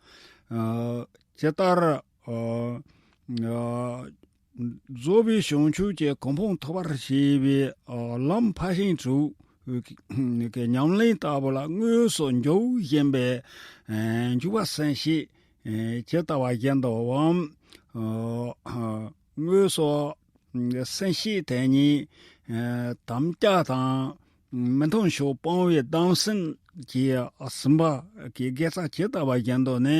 ཨ། ཇི་ལྟར། ཨ། ཨ། རྫོགས་པའི་བྱང་ཆུབ་ཀྱི་གོ་འཕང་ཐོབ་པར་བྱེད་པའི། ཨ། ལམ་ཕར་ཕྱིན་དྲུག་གི་ཉམས་ལེན་ལྟ་བུ་ལ་དངོས་སུ་འཇུག་བཞིན་པའི། ཨ། འཇུག་པ་སེམས་བསྐྱེད། ཨ། ཇི་ལྟ་བ་བཞིན་དུའམ། ཨ། དངོས་སུ་སེམས་བསྐྱེད་དེ་ཉིད། ཨ། དམ་བཅའ་དང་མི་མཐུན་ཕྱོགས་སྤོང་བའི་སྡོམ་སེམས་ཀྱིས་ཟིན་པ་གི་དགེ་རྩ་ཇི་ལྟ་བ་བཞིན་དུ་ནི་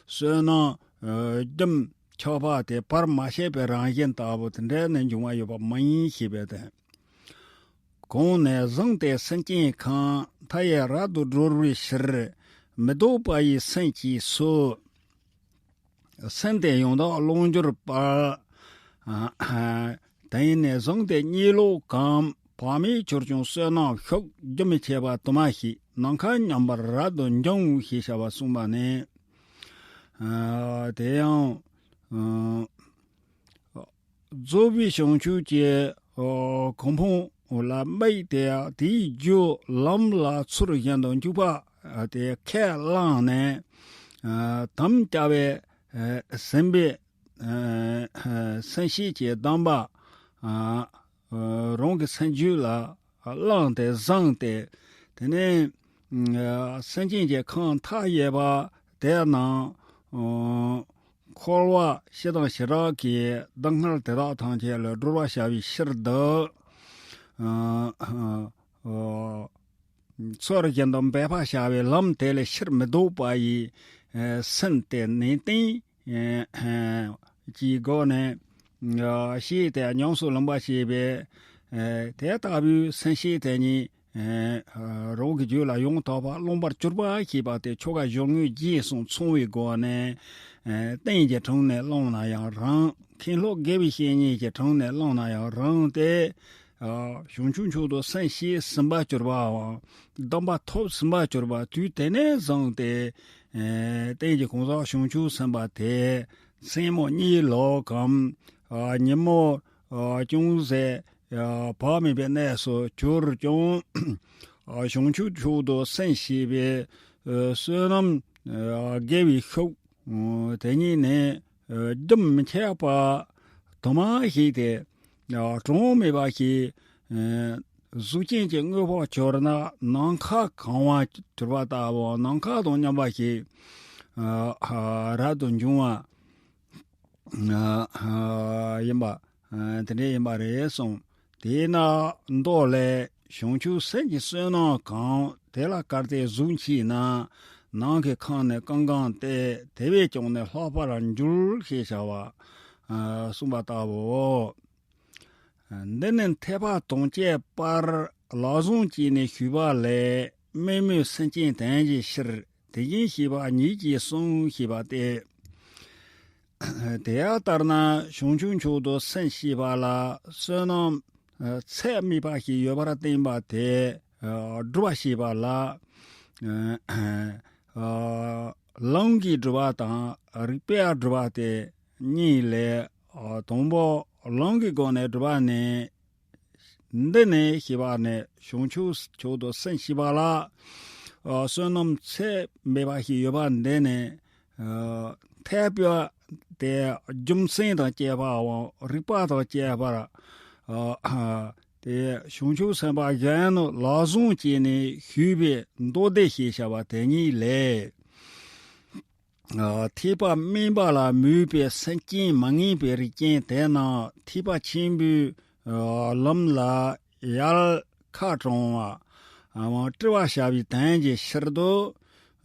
བསོད་ནམས། ཨ། རྒྱུན་ཆགས་པ་དེ་བར་མ་ཆད་པའི་རང་བཞིན་ལྟ་བུ་དེ་འདྲ་ནི་འབྱུང་བ་ཡོད་པ་མ་ཡིན་ཞེས་པས་ཏེ། གང་ནས་བཟུང་སྟེ་སེམས་ཅན་གང་། མཐའ་ཡས་རབ་ཏུ་སྒྲོལ་བའི་ཕྱིར། མི་ལྡོག་པ་ཡི་སེམས་ཀྱིས་སུ། སེམས་དེ་ཡང་དག་བླང་གྱུར་པ། དེང་ནས་བཟུང་སྟེ་གཉིད་ལོག་གམ། བག་མེད་གྱུར་ཀྱང་བསོད་ནམས་ཤུགས། རྒྱུན་མི་ཆད་པར་དུ་མ་ཞིག་ནམ་མཁའ་མཉམ་པར་རབ་ཏུ་འབྱུང་ཞེས་བྱ་བ་གསུངས་པ་ནི། ཨ། དེ་ཡང་། ཨ། རྫོགས་པའི་བྱང་ཆུབ་ཀྱི། ཨ། གོ་འཕང་ལ་དམིགས་ཏེ་དེའི་རྒྱུ་ལམ་ལ་ཚུལ་བཞིན་དུ་འཇུག་པ། ཨ། དེ་ཁས་བླངས་ནས། ཨ། དམ་བཅའ་བའི། ཨ། ཟིན་པའི། ཨ། སེམས་བསྐྱེད་ཀྱི་སྡོམ་པ། ཨ། རང་གི་སེམས་རྒྱུད་ལ་བླངས་ཏེ་བཟུང་སྟེ། དེ་ནས། ཨ། སེམས་ཅན་གྱི་ཁམས་མཐའ་ཡས་པ་དེ་རྣམས། ཨ། འཁོར་བ་སྤྱི་དང་བྱེ་བྲག་གི་སྡུག་བསྔལ་དེ་དག་ཐམས་ཅད་ལས་སྒྲོལ་བར་བྱ་བའི་ཕྱིར་དུ། ཨ། ཨ། ཚུལ་བཞིན་དུ་འབད་པར་བྱ་བའི་ལམ་དེ་ལས་ཕྱིར་མི་ལྡོག་པ་ཡི། ཨ། སེམས་དེ་ནན་ཏན། ཨ། གྱི་སྒོ་ནས། ཨ། བསྐྱེད་དེ་ཉམས་སུ་ལེན་པར་བྱེད་པས། ཨ། དེ་ལྟ་བུའི་སེམས་བསྐྱེད་དེ་ཉིད། ཨ། རང་གི་རྒྱུད་ལ་ཡང་དག་པར་བླང་བར་གྱུར་པ་ཞེས་པ་དེ་ཆོ་ག་གཞུང་དངོས་རྗེས་སུ་མཚོན་པའི་སྒོ་ནས། ཨ། རྟེན་གྱི་དྲུང་ནས་བླངས་ན་ཡང་རུང་། མཁན་སློབ་དགེ་བའི་བཤེས་གཉེན་གྱི་དྲུང་ནས་བླངས་ན་ཡང་རུང་སྟེ། ཨ། བྱང་ཆུབ་མཆོག་ཏུ་སེམས་བསྐྱེད་ཟིན་པར་གྱུར་པའམ། སྡོམ་པ་ཐོབ་ཟིན་པར་གྱུར་པ་དུས་དེ་ནས་བཟུང་སྟེ། ཨ། རྟེན་གྱི་གང་ཟག་བྱང་ཆུབ་སེམས་དཔའ་དེ་མཚན་མོ་གཉིད་ལོག་གམ། ཨ། ཉིན་མོ། ཨ། ཅུང་ཟད། ཨ། བག་མེད་པའི་གནས་སུ་གྱུར་ཀྱང་། ཨ། བྱང་ཆུབ་མཆོག་ཏུ་སེམས་བསྐྱེད་པའི། ཨ། བསོད་ནམས། ཨ། དགེ་བའི་ཤུགས། ཨ། དེ་ཉིད་ནི། ཨ། རྒྱུན་མི་ཆད་པ་དུ་མ་ཞིག་སྟེ། ཨ། གྲངས་མེད་པ་ཞིག་ཨ། གཟུགས་ཅན་གྱི་དངོས་པོར་གྱུར་ན་ནམ་མཁའ་གང་བར་གྱུར་པ་ལྟ་བུ་ནམ་མཁའ་དང་མཉམ་པ་ཞིག་ཨ། ཨ། རབ་ཏུ་འབྱུང་བ། ཨ། ཨ། ཡིན་པ། ཨ། དེ་འདྲ་ཡིན་པ་རེད་གསུངས། དེས་ན་མདོ་ལས། བྱང་ཆུབ་སེམས་ཀྱི་བསོད་ནམས་གང་། དེ་ལ་དཀར་ལྟའི་གཟུགས་མཆིས་ན། ནམ་མཁའི་ཁམས་ནི་ཀུན་གང་སྟེ། དེ་བས་ཀྱང་ནི་ལྷག་པར་འགྱུར་ཞེས་བྱ་བ། ཨ། གསུངས་པ་ལྟ་བུའོ། འདི་ནི་ཐེག་པ་དོན་བཅས་པར་ལག་བཟང་གིས་ནི་ཞུས་པ་ལས། དམན་མོས་སེམས་ཅན་དོན་གྱི་ཕྱིར། དེ་བཞིན་གཤེགས་པ་ཉིད་ཀྱིས་གསུངས་ཞེས་པ་སྟེ། དེ་ཡང་ལྟར་ན་བྱང་ཆུབ་མཆོག་ཏུ་སེམས་བསྐྱེད་པ་ལ་བསོད་ནམས་ཚད་མེད་པ་ཞིག་ཡོད་པར་བསྟན་པ་དེ་སྒྲུབ་པར་བྱེད་པ་ལ། ལམ་གྱིས་སྒྲུབ་པ་དང་རིགས་པས་སྒྲུབ་པ་སྟེ་གཉིས་ལས། དང་པོ་ལམ་གྱི་སྒོ་ནས་སྒྲུབ་པ་ནི། འདི་ནས་ཞེས་པ་ནས་བྱང་ཆུབ་མཆོག་ཏུ་སེམས་བསྐྱེད་པ་ལ། ཨ་བསོད་ནམས་ཚད་མེད་པ་ཞིག་ཡོད་པ་འདི་ནས། ཨ་ཐེག་པ་དེ་རྒྱུ་མཚན་དང་བཅས་པའམ་རིགས་པ་དང་བཅས་པར། ཨ་དེ་བྱང་ཆུབ་སེམས་དཔའ་གཞན་ནི་ལག་བཟུང་བྱས་ནས་ཞུས་པའི་མདོ་སྡེ་ཞེས་བྱ་བ་དེ་ཉིད་ལས། ཨ་ཐེག་པ་དམན་པ་ལ་མོས་པའི་སེམས་ཅན་མ་ངེས་པའི་རིགས་ཅན་དེ་རྣམས་ཐེག་པ་ཆེན་པོའི་ཨ་ལམ་ལ་ཡལ་ཁ་དྲོངས་པ། ཨ་དཀྲི་བར་བྱ་བའི་དོན་གྱི་ཕྱིར་དུ།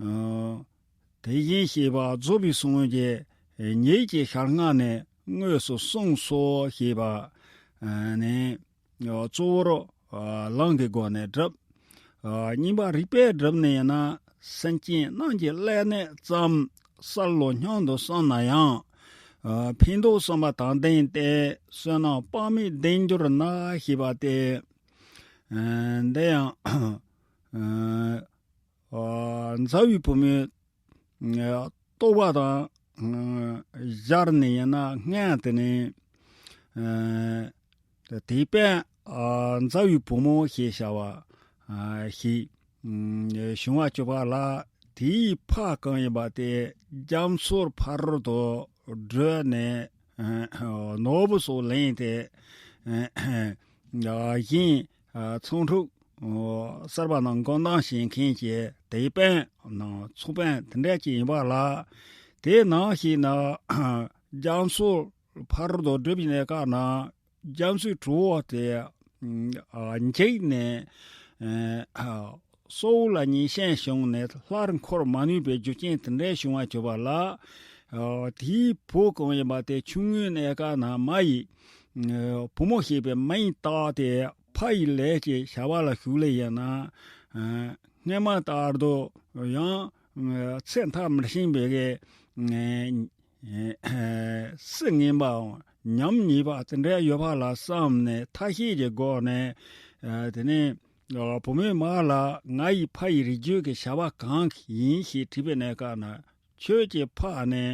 ཨ་དེ་བཞིན་གཤེགས་པ་རྫོགས་པའི་སངས་རྒྱས་ཉིད་ཀྱི་ཞལ་སྔ་ནས་དངོས་སུ་གསུངས་སོ་ཞེས་པ་ནས། གཙོ་བོར་ལུང་གི་སྒོ་ནས་སྒྲུབ། གཉིས་པ་རིགས་པས་བསྒྲུབས་ནས་ན། སེམས་ཅན་རྣམས་ཀྱི་ཀླད་ནད་ཙམ་གསལ་ལོ་སྙམ་དུ་བསམ་ན་ཡང་། ཕན་འདོགས་བསམ་པ་དང་ལྡན་ཏེ་བསོད་ནམས་དཔག་མེད་ལྡན་གྱུར་ན་ཞེས་པ་སྟེ། འདི་ཡང་མཛའ་བོའི་བུ་མོའི་ལྟོ་བ་དང་སྦྱར་ནས་ཡིན་ན་སྔོན་དེ་ནས་དེད་དཔོན་མཛའ་བོའི་བུ་མོ་ཞེས་བྱ་བ་ཞིག་བྱུང་བ་གྱུར་པ་ལ། དེའི་ཕ་གང་ཡིན་པ་དེ་རྒྱ་མཚོར་ཕ་རོལ་ཏུ་བགྲོད་ནས་ནོར་བུ་སོགས་ལེན་ཏེ། གཞན་ཚོང་ཕྲུག་གསར་པ་རྣམས་འགོ་འདང་བྱེད་མཁན་གྱི་དེད་དཔོན་ནང་ཚོང་དཔོན་དེ་འདྲ་ཅིག་ཡིན་པ་ལ། དེ་ནང་བཞིན་ན་རྒྱ་མཚོ་ཕ་རོལ་ཏུ་བགྲོད་པའི་གནས་སྐབས་ན་རྒྱ་མཚོའི་གྲོག་པོ་དེ་འཇིགས་ནས་སོ་ལ་ཉེས་ཤན་བྱུང་ནས་སླར་འཁོར་མ་ནུས་པའི་རྒྱུ་རྐྱེན་དེ་འདྲ་བྱུང་བ་གྱུར་པ་ལ། དེའི་བུ་གང་ཡིན་པ་དེ་ཆུང་ངུའི་གནས་སྐབས་ན་མ་ཡི་བུ་མོ་ཞེས་པའི་མིང་བཏགས་ཏེ་ཕ་ཡི་ལས་ཀྱི་བྱ་བ་ལ་ཞུགས་ལེ་ཡིན་ན། སྔོན་མ་ལྟར་དུ་ཡང་ཚེ་མཐའ་མི་ཤིན་པའི་སྲི་ངན་པའམ་ཉམ་ཉེས་པ་དེ་འདྲ་ཡོད་པ་ལ་བསམ་ནས་ཐ་ཤལ་གྱི་སྒོ་ནས། དེ་ནས་བུ་མོའི་མ་ལ་ང་ཡི་ཕ་ཡི་རིགས་རྒྱུད་ཀྱི་བྱ་བ་གང་ཡིན་ཞེས་དྲིས་པའི་གནས་སྐབས་ན། ཁྱོད་ཀྱི་ཕ་ནི་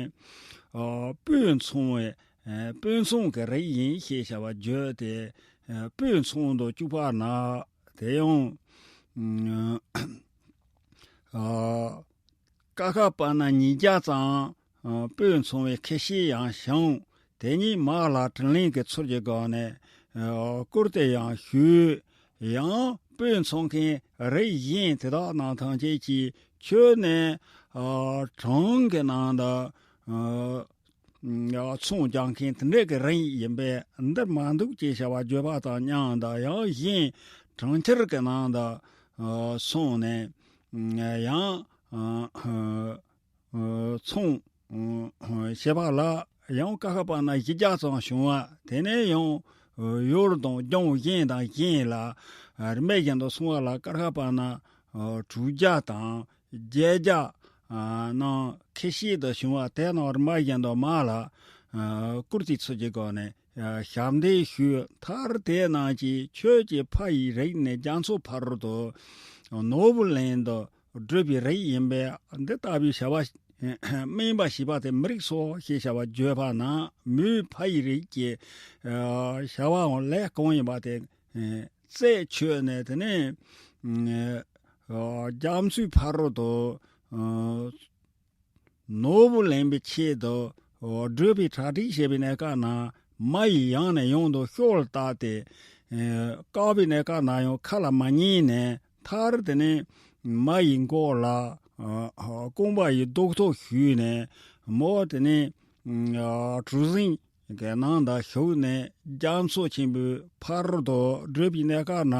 སྤོས་འཚོང་བའི་སྤོས་འཚོང་གི་རིགས་ཡིན་ཞེས་བྱ་བ་བརྗོད་དེ། སྤོས་འཚོང་དུ་བཅུག་པ་ན་དེ་ཡང་ཀ་ཁ་པ་ན་ཉིས་བརྒྱ་ཙམ་སྤོས་འཚོང་བའི་ཁེ་ཤེས་ཡང་བྱུང་། དེ་ཉིད་མ་ལ་དྲིན་ལན་གྱི་ཚུལ་གྱི་སྒོ་ནས་བསྐུར་ཏེ་ཡང་ཞུས། ཡང་སྤོས་འཚོང་མཁན་རིགས་གཞན་དེ་དག་རྣམས་ཐམས་ཅད་ཀྱིས་ཁྱོད་ནི་གྲོང་གི་ནང་དུ་ཚོང་རྒྱག་མཁན་དེ་འདྲ་གི་རིགས་ཡིན་པས་འདིར་མ་འདུག་ཅེས་བྱ་བ་བརྗོད་པ་དང་མཉམ་དུ་ཡང་གཞན་གྲོང་ཁྱེར་གྱི་ནང་དུ་སོང་ནས་ཡང་ཚོང་བྱེད་པ་ལ་ཡང་ཀ་ཁ་པ་ན་བཞི་བརྒྱ་ཙམ་བྱུང་བ། དེ་ནས་ཡང་ཡུལ་དང་ལྗོངས་གཞན་དང་གཞན་ལ་རིམ་པས་བཞིན་དུ་སོང་བ་ལ་ཀ་ཁ་པ་ན་དྲུག་བརྒྱ་དང་བརྒྱད་བརྒྱ་རྣམས་ཁེ་ཤེས་དུ་བྱུང་བ་དེ་རྣམས་རིམ་པ་བཞིན་དུ་མ་ལ་བསྐུར་ཏེ་ཚུལ་གྱི་སྒོ་ནས་ཞབས་འདེགས་ཞུས། མཐར་དེ་རྣམས་ཀྱིས་ཁྱོད་ཀྱི་ཕ་ཡི་རིགས་ནི་རྒྱ་མཚོ་ཕ་རོལ་ཏུ་ནོར་བུ་ལེན་དུ་བགྲོད་པའི་རིགས་ཡིན་པས་འདི་ལྟ་བུའི་བྱ་བ་དམན་པ་བྱས་པ་དེ་མི་རིགས་སོ་ཞེས་བྱ་བ་བརྗོད་པ་ན་མོའི་ཕ་ཡི་རིགས་ཀྱི་བྱ་བའང་ལས་གང་ཡིན་པ་དེ་རྩད་ཆོད་ནས། དེ་ནས་རྒྱ་མཚོའི་ཕ་རོལ་ཏུ་ནོར་བུ་ལེན་པའི་ཆེད་དུ་བགྲོད་པའི་གྲ་སྒྲིག་བྱེད་པའི་གནས་སྐབས་ན་མ་ཡིས་ཡང་ནས་ཡང་དུ་ཤོག་ལ་བཏབ་སྟེ་བཀག་པའི་གནས་སྐབས་ན་ཡང་ཁ་ལ་མ་ཉན་ནས། མཐར་དེ་ནས་མ་ཡི་མགོ་ལ་རྐང་པ་ཡིས་རྡོག་ཐོ་གཞུས་ནས་མོ་དེ་ནས་གྲུ་གཟིངས་གི་ནང་དུ་ཞུགས་ནས་རྒྱ་མཚོ་ཆེན་པོའི་ཕ་རོལ་ཏུ་བགྲོད་པའི་གནས་སྐབས་ན།